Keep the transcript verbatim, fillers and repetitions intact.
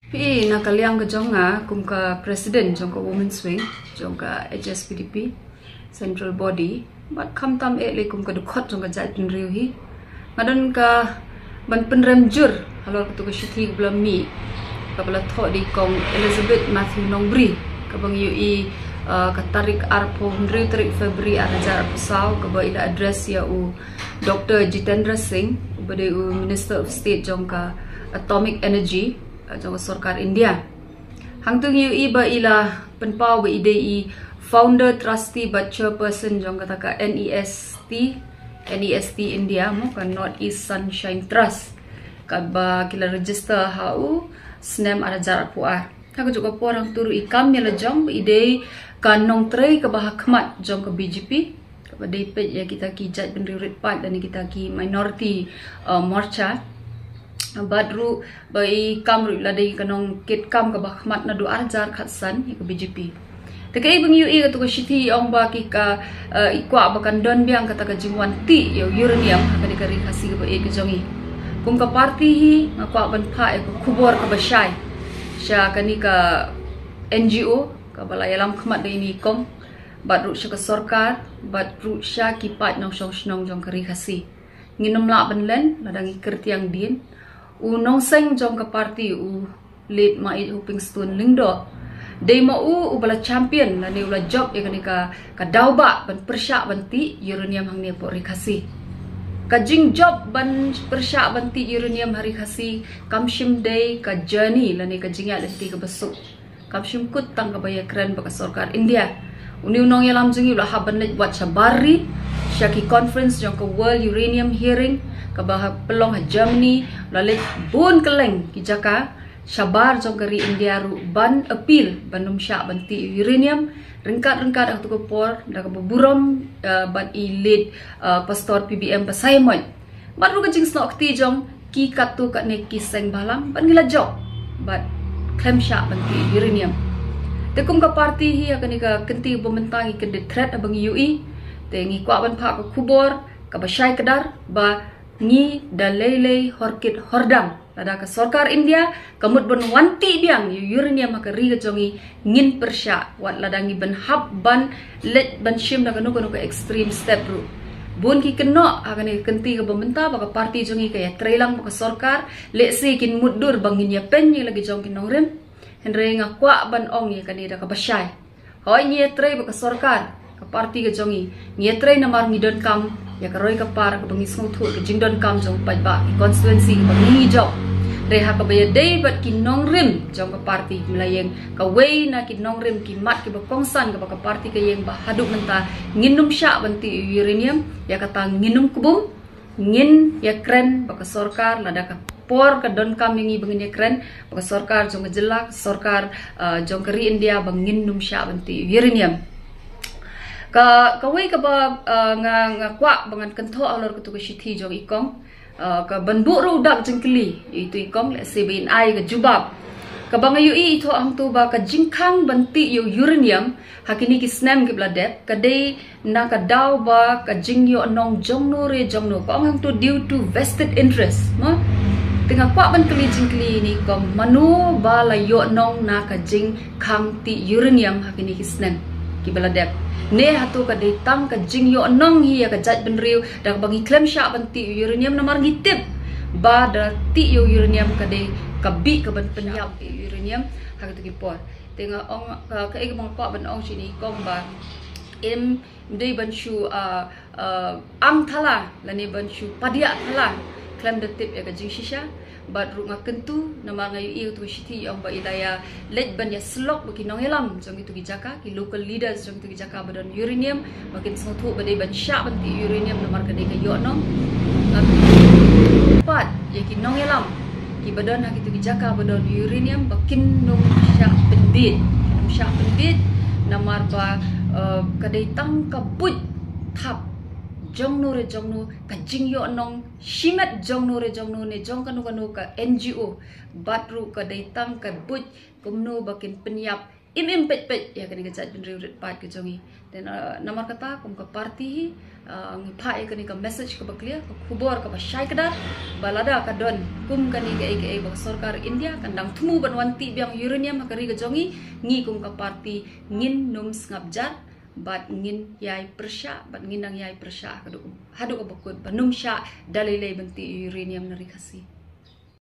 Phi, na ka liang ka jong nga kum ka president jong ka women's wing jong ka H S P D P central body, bad khamtam eh lei kum ka dkhot jong ka jaitbynriew hi, nga don ka ban pynrem jur halor katu ka shithi kaba la mih, kaba la thoh da i Kong Elizabeth Matthew Nongbri, kaba ngi ïohi, uh, ka tarik arphew hynriew tarik February ar hajar arphew saw, kaba i la address ïa u Doctor Jitendra Singh, uba dei u Minister of State jong ka Atomic Energy, uh, jong ka sorkar India. Hangtu ngi ïohi ba i la pynpaw ba i dei i founder, trustee bad chairperson jong kata ka NEST, NEST India mo, ka North East Sunshine Trust, kaba ki la register ha u snem ar hajar arphew ar. Ha kajuh ka por hangtu ruh i kam ïa la jong ba i dei ka nongtrei kaba ha khmat jong ka B J P, kaba dei peit ïa kita ki jaitbynriew rit paid lane kita ki minority, uh, morcha. Bad ruh ba i kam ruh la dei ka nongkitkam kaba khmat naduh ar hajar khatsan ïa ka B J P. Te kaei ba ngi ïohi katu ka shithi, i ong ba ki ka, uh, i kwah ba kan don biang kata ka jingwan tih ïa u uranium ha kane ka ri Khasi kaba ïeit ka jong i. Kum ka party hi nga kwah ban phah ïa ka khubor kaba shai sha kane ka N G O kaba la ïalam khmat da ine i kong, bad ruh sha ka sorkar, bad ruh sha ki paid nongshong shnong jong ka ri Khasi. Ngin ym lah ban len lada ngi kyrtiang dien. U nongseng jong ka party, u late Maieit Hopingstone Lyngdoh, dei ma u uba la champion lane u la jop ïa kane ka, ka daw ba ban pyrshah ban tih uranium hangne hapoh ri Khasi. Ka jingjop ban pyrshah ban tih uranium ha ri Khasi kam shym dei ka journey lane ka jingïaid lynti kaba suk. Kam shym kut tang kaba ïakren bad ka sorkar India. Une u nongïalam jong ngi u la hap ban leit wat shabar ri, sha ki conference jong ka World Uranium Hearing kaba ha, pynlong ha Germany, u la leit bun kylleng ki jaka shabar jong ka ri India ruh ban appeal ban ym shah ban tih uranium. Ryngkat ryngkat ha katu ka por da kaba burom, uh, bad i late, uh, Pastor P B M Basaiawmoit. Bad ruh ka jingsnoh kti jong ki katto katne ki seng bhalang bad ngi la jop bad khlem shah ban tih uranium. Te kum ka party hi ha kane ka kynti ba mynta ngi kyndit thret haba ngi ïohi. Te ngi kwah ban phah ka khubor kaba shai kdar ba ngi da lei lei horkit hordam. Lada ka sorkar India ka mut ban wan tih biang ïa u uranium ha ka ri ka jong ngi, ngin pyrshah, wat lada ngi ban hap ban leit ban shim da kano kano ka extreme step ruh. Bun ki kynnoh ha kane ka kynti kaba mynta ba ka party jong ngi ka ïatrei lang bad ka sorkar, lehse kin mutdur ba ngin ïapeiñ ïa la ki jong ki nongrim. Hynrei nga kwah ban ong ïa kane da kaba shai. Hooid, ngi ïatrei bad ka sorkar, ka party ka jong ngi. Ngi ïatrei namar ngi donkam ïa ka roi ka par kaba ngi sngewthuh ka jingdonkam jong paidbah, ki constituency kaba ngi ngi jop. Hynrei ha kaba ïadei bad ki nongrim jong ka party, ki mla ïeng kawei na ki nongrim, ki mat kiba kongsan kaba ka party ka ïeng ba haduh mynta ngin ym shah ban tih uranium, ïa kata ngin ym kbum. Ngin ïakren bad ka sorkar lada ka por ka donkam ïa ngi ba ngin ïakren bad ka sorkar jong ka jylla, ka sorkar, uh, jong ka ri India ba ngin ym shah ban tih uranium. Ka, kawei kaba, uh, nga, nga kwah ba ngan kynthoh halor katu ka shithi jong i kong, uh, ka ban buh ruh u dak jingkylli ïa itu i kong, lehse ba in ai ka jubab. Kaba nga ïohi i thoh hangtu ba ka jingkhang ban tih ïa u uranium ha kine ki snem kiba la dep ka dei na ka daw ba ka jingïohnong jongno re jongno, ka ong hangtu due to vested interest, mo? Te nga kwah ban kylli jingkylli ïa i kong, mano ba la ïohnong na ka jingkhang tih uranium ha kine ki snem kiba la dep? Ne hato ka dei tang ka jingïohnong hi ïa ka jaitbynriew da kaba ngi khlem shah ban tih uranium namar ngi tip ba da tih ïa u uranium ka dei ka bih ka ban pynïap ïa u uranium ha katu ki por? Te nga ong, uh, kaei kaba nga kwah ban ong sha i kong ba im dei ban shu, uh, uh, ang thala lane ban shu padiah thala khlem da tip ïa ka jingshisha. Bad ruh nga kyntu namar nga ïohi ïa utu u shithi i ong ba i la ïa leit ban ïasyllok bad ki nongïalam jong kitu ki jaka, ki local leaders jong kitu ki jaka ba don uranium, ba kin sngewthuh ba dei ban shah ban tih uranium namar ka dei ka ïohnong. Nga pat ïa ki nongïalam kiba don ha kitu ki jaka ba don uranium ba kin ym shah pynbit, kin ym shah pynbit namar ba, eh, ka dei tang ka buit thap jongno re jongno, ka jingïohnong shimet jongno re jongno ne jong kano kano ka N G O, bad ruh ka dei tang ka buit kumno ba kin pynïap im im peit peit ïa kane ka jaitbynriew rit paid ka jong ngi. Te, uh, namar kata kum ka party hi, Ngi phah ïa kane ka message kaba clear, ka khubor kaba shai kdar, ba lada ka don kum kane kaei kaei ba ka sorkar India kan dang thmu ban wan tih biang uranium ha ka ri ka jong ngi, ngi kum ka party ngin nym sngap jar bad ngin ïai pyrshah bad ngin dang ïai pyrshah haduh haduh kaba kut ba nym shah da lei lei ban tih uranium na ri Khasi.